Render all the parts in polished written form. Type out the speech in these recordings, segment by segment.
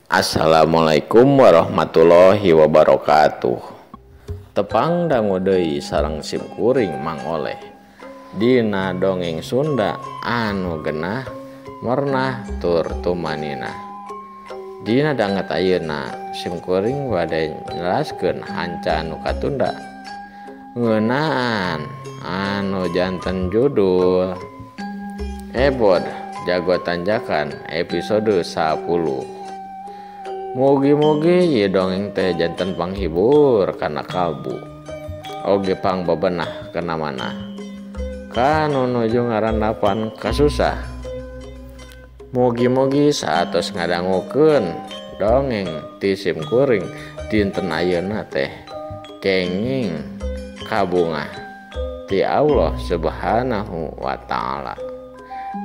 Assalamualaikum warahmatullahi wabarakatuh. Tepang dangu deui sareng sim kuring Mang Oleh dina dongeng Sunda anu genah mernah tur tumanina. Dina danget ayeuna sim kuring bade nyelaskeun hanca anu katunda ngeunaan anu janten judul Ebod Jago Tanjakan episode 10. Mugi-mugi ieu dongeng teh janten panghibur kana kalbu oge pang bebenah kana manah kanu nuju ngarandapan kasusah. Mugi-mugi saatos ngadangukeun dongeng ti sim kuring dinten ayeuna teh kenging kabungah ti Allah Subhanahu wa taala.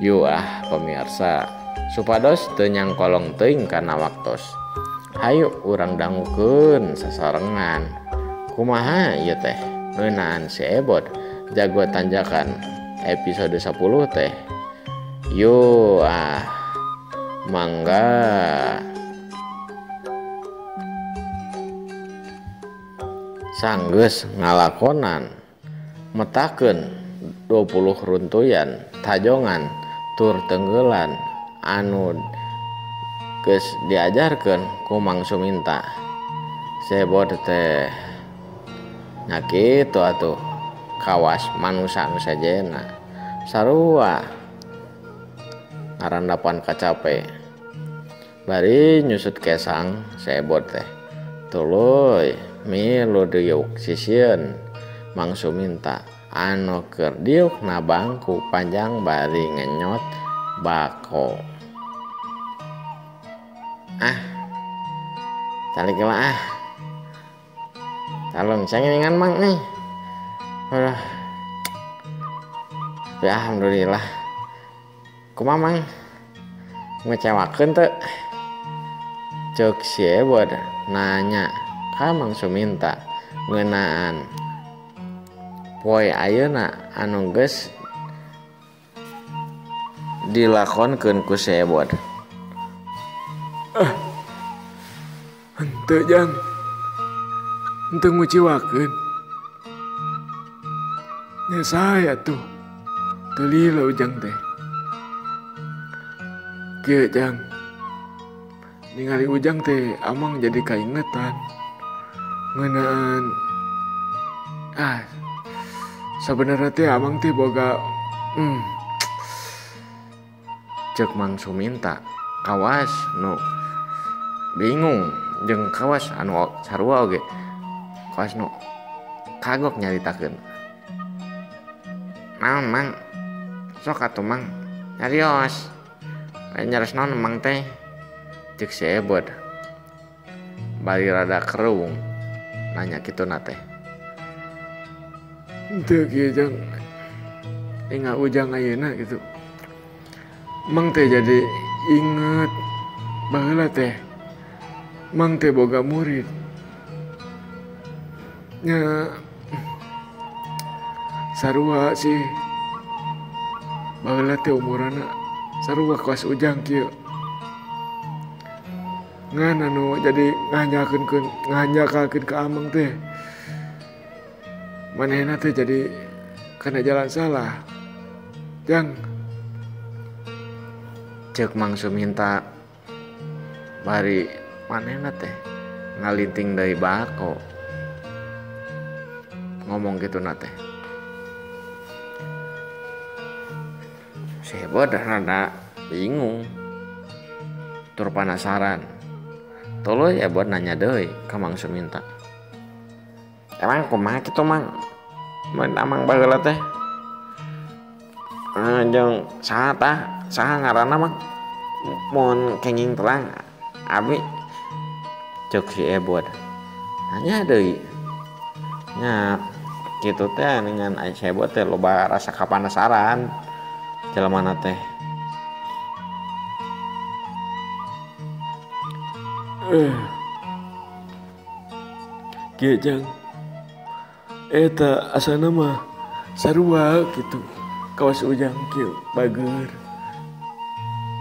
Yu ah pemirsa, supados teu nyangkolong teuing kana waktos. Hayu urang dangukeun sasarengan. Kumaha ieu teh ngeunaan si Ebod Jago Tanjakan episode 10 teh. Yo ah mangga. Sanggeus ngalakonan metakeun 20 runtuyan tajongan tur tenggelan anu geus diajarkeun ku Mang Suminta. Si Ebod teh nya kitu atuh kawas manusa nu sejena sarua ngarandapan kacape. Bari nyusut kesang si Ebod teh tuluy milu diuk sisieun Mang Suminta anu keur diuk na bangku panjang bari ngenyot bako. Ah, calik lah ah. Calon sengingan Mang nih. Aduh. Tapi alhamdulillah. Kumaha Mang? Ngecewakeun teu? Ceuk si Ebod nanya ka Mang Suminta ngeunaan poe ayeuna anu geus dilakonkeun ku si Ebod. Ah, henteu jang, henteu nguciwakeun. Nya saya tuh, teu lila ujang teh. Kieu jang, ningali ujang teh amang jadi kaingetan ngeunaan. Ah, sabenerna teh amang teh boga Ceuk Mang Suminta kawas nu bingung jeung kawas anu sarua oge kawas nu kagok nyaritakeun. Naon Mang? Sok atuh Mang nyarios. Nyaros naon Mang teh? Ceuk si Ebod bari rada kerung nanya kituna teh. Henteu kieu jang, inga ujang ayeuna gitu. Mang teh jadi inget baheula teh Mang teh boga murid. Nya sarua sih baheula teh umurana sarua kawas ujang kieu. Ngan anu jadi nganyakeun ka amang teh manehna teh jadi kana jalan salah. Jang, Ceuk Mang Suminta bari manehna teh ngalinting deui bako ngomong kituna teh. Si Ebod rada bingung tur penasaran. Tuluy Ebod nanya deui ka Mang Suminta. Emang kumaha kitu Mang? Mun amang baheula teh jeung saha tah? Saha ngaranna Mang? Mun kenging terang abi. Ceuk si Ebod nanya deui. Nya kitu teh dengan si Ebod teh loba rasa kapanasaran jelemana teh. Kieu jang, eta asana mah sarua kitu kawas ujang kieu bager.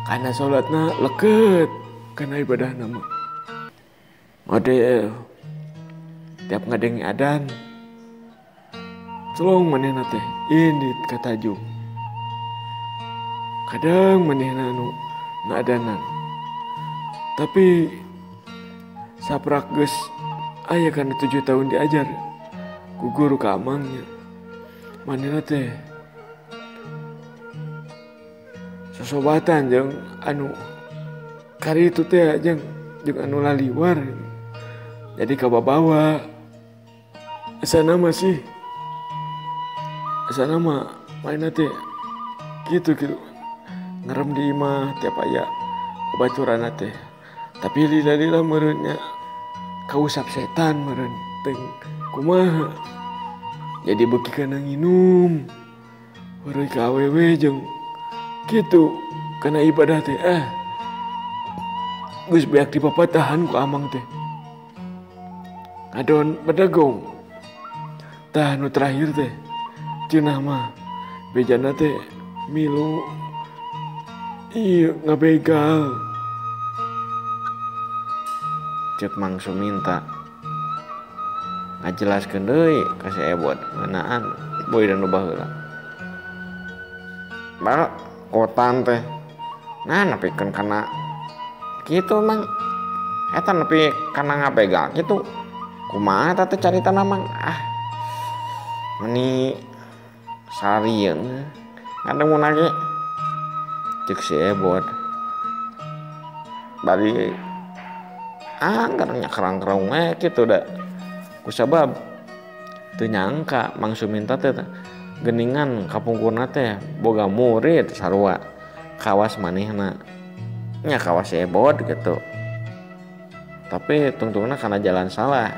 Kana salatna leket kana ibadahna mah. Model tiap ngadenge adan celong manehna teh indit ka tajung. Kadang manehna anu ngaadanan. Tapi saprak geus aya kana 7 tahun diajar ku guru ka amangnya. Manehna teh sosobatan jeung anu karitu teh jeung anu laliwar. Jadi kababawa. Asana mah sih. Asana mah manehna teh kitu kitu. Ngerem di imah tiap aya babaturanna teh. Tapi lila-lila meureun nya kausap setan meureun teh kumaha. Jadi beuki kana nginum. Heureuy ka awewe jeung kitu kana ibadah teh geus beak dipapatahan ku amang teh. Ngadon bedegong. Tah nu terakhir teh cenah mah bejana teh milu ieu ngabegal. Cek Mang Suminta ngajelaskeun deui ka si Ebot ngeunaan boy dan nu baheula. Bal kotan teh nah nepikeun kana kitu Mang. Eta nepi kana ngabegal kitu. Kumaha eta teh caritana Mang? Ah meni sarieun ngadengun ge. Cek si Ebot bari anggar nya kerang-kerang we kitu da. Kusabab teu nyangka Mang Suminta teh geuningan kapungkurna teh boga murid sarua kawas manehna nya kawas si Ebot gitu. Tapi tungtungna kana jalan salah.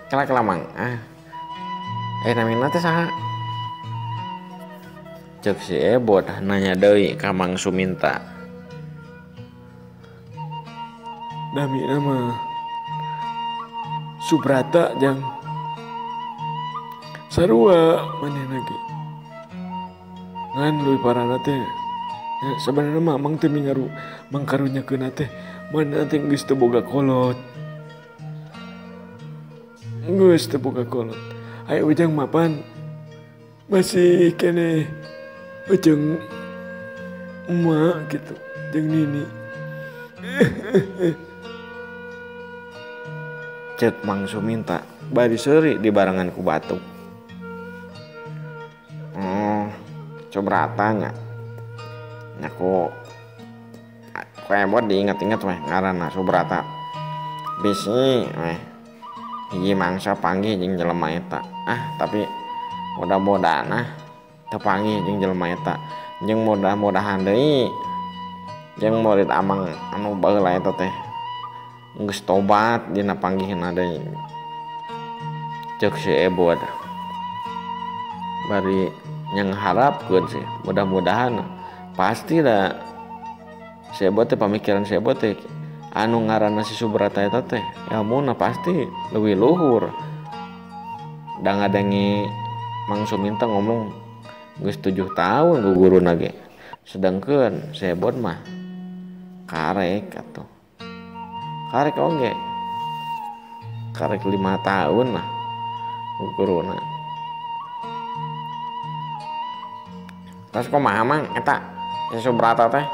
Kela-kela Mang namina teh saha? Cek si Ebot nanya deui ka Mang Suminta. Namina mah Subrata jang sarua manehna ge. Ngan leuwih parahna teh ya, sebenarnya mah amang teh mingaru mangkarunyakeunna teh manehna teh geus teu boga kolot. Geus teu boga kolot. Aya ujang mapan masih keneh ujang emak gitu jeung nini. Cek Mang Suminta bari seuri dibarengan ku batuk. Subrata nya. Nya ku Ebot diinget-inget weh ngaranna Subrata. Bisi weh hiji mangsa panggih jeung jelema eta. Ah tapi mudah-mudahan ah teu panggih jeung jelema eta. Jeung mudah-mudahan deui jeung murid amang anu baheula eta teh geus tobat dina panggihna deui. Cek si Ebot bari nyangharapkeun sih mudah-mudahan pasti da si Ebot teh pamikiran si Ebot teh anu ngaranna si Subrata eta teh ilmuna pasti leuwih luhur. Da ngadenge Mang Suminta ngomong geus 7 tahun ku guruna ge. Sedangkeun si Ebot mah karek atuh. Karek oge. Karek 5 tahun lah ku guruna. Terus kumaha Mang eta si Subrata teh?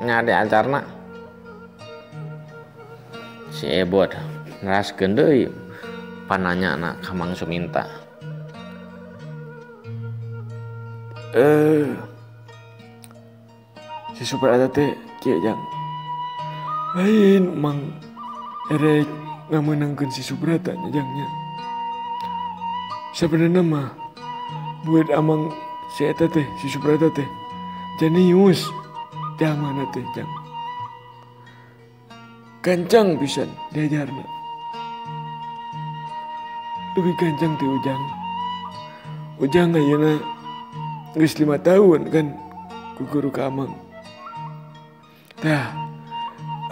Nya diajarna si Ebot neraskeun deui pananyana ka Mang Suminta. Si Subrata teh kieu jang. Lain Mang erek ngamenangkeun si Subrata nya jang nya. Sabenerna mah buat amang si eta teh si Subrata teh jenius jamana teh jang. Gancang pisan diajarna. Leuwih gancang ti Ujang. Ujang ayeuna geus 5 tahun kan ku guru ka amang. Tah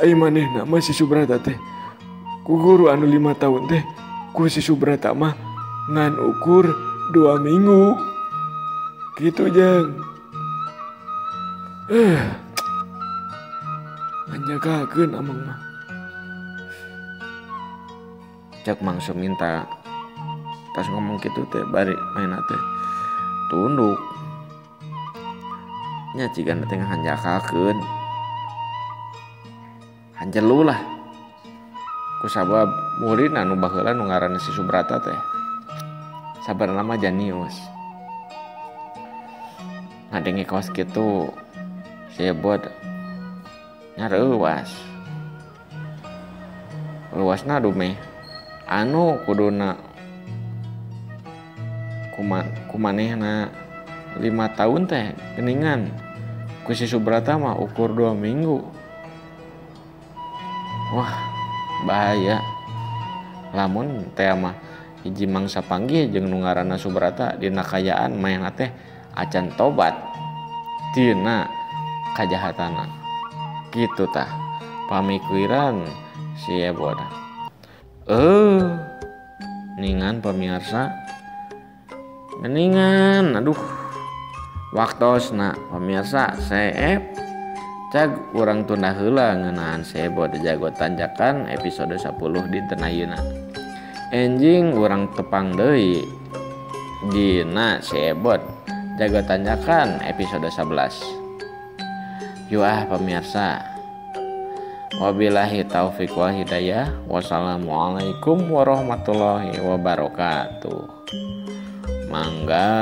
aya manehna mah si Subrata teh ku guru anu 5 tahun teh ku si Subrata mah ngan ukur 2 minggu gitu jang. Dihanjakakeun amang mah. Cek Mang Suminta tas ngomong kitu teh bari maena teh tunduk. Nya cigana teh ngahanjakakeun. Hanjelu lah. Kusabab murid anu baheula nu ngaranna si Subrata teh. Sabarna mah janius. Ngadenge kaos kitu si Ebod nyareuwas. Luasna dumeh anu kuduna kumanehna 5 tahun teh geningan ku si Subrata mah ukur 2 minggu. Wah, bahaya. Lamun teh mah hiji mangsa panggih jeung nu ngaranna Subrata dina kayaan manehna teh acan tobat tina kajahatana. Kitu tah pamikiran si Ebod. Ningan pemirsa, geningan, aduh, waktosna pemirsa seep cag urang tunda heula ngeunaan si Ebod jago tanjakan episode 10 dinten ayeuna. Enjing urang tepang deui dina si Ebod jago tanjakan episode 11. Yuah pemirsa. Wabillahi taufik wal hidayah. Wassalamualaikum warahmatullahi wabarakatuh. Mangga.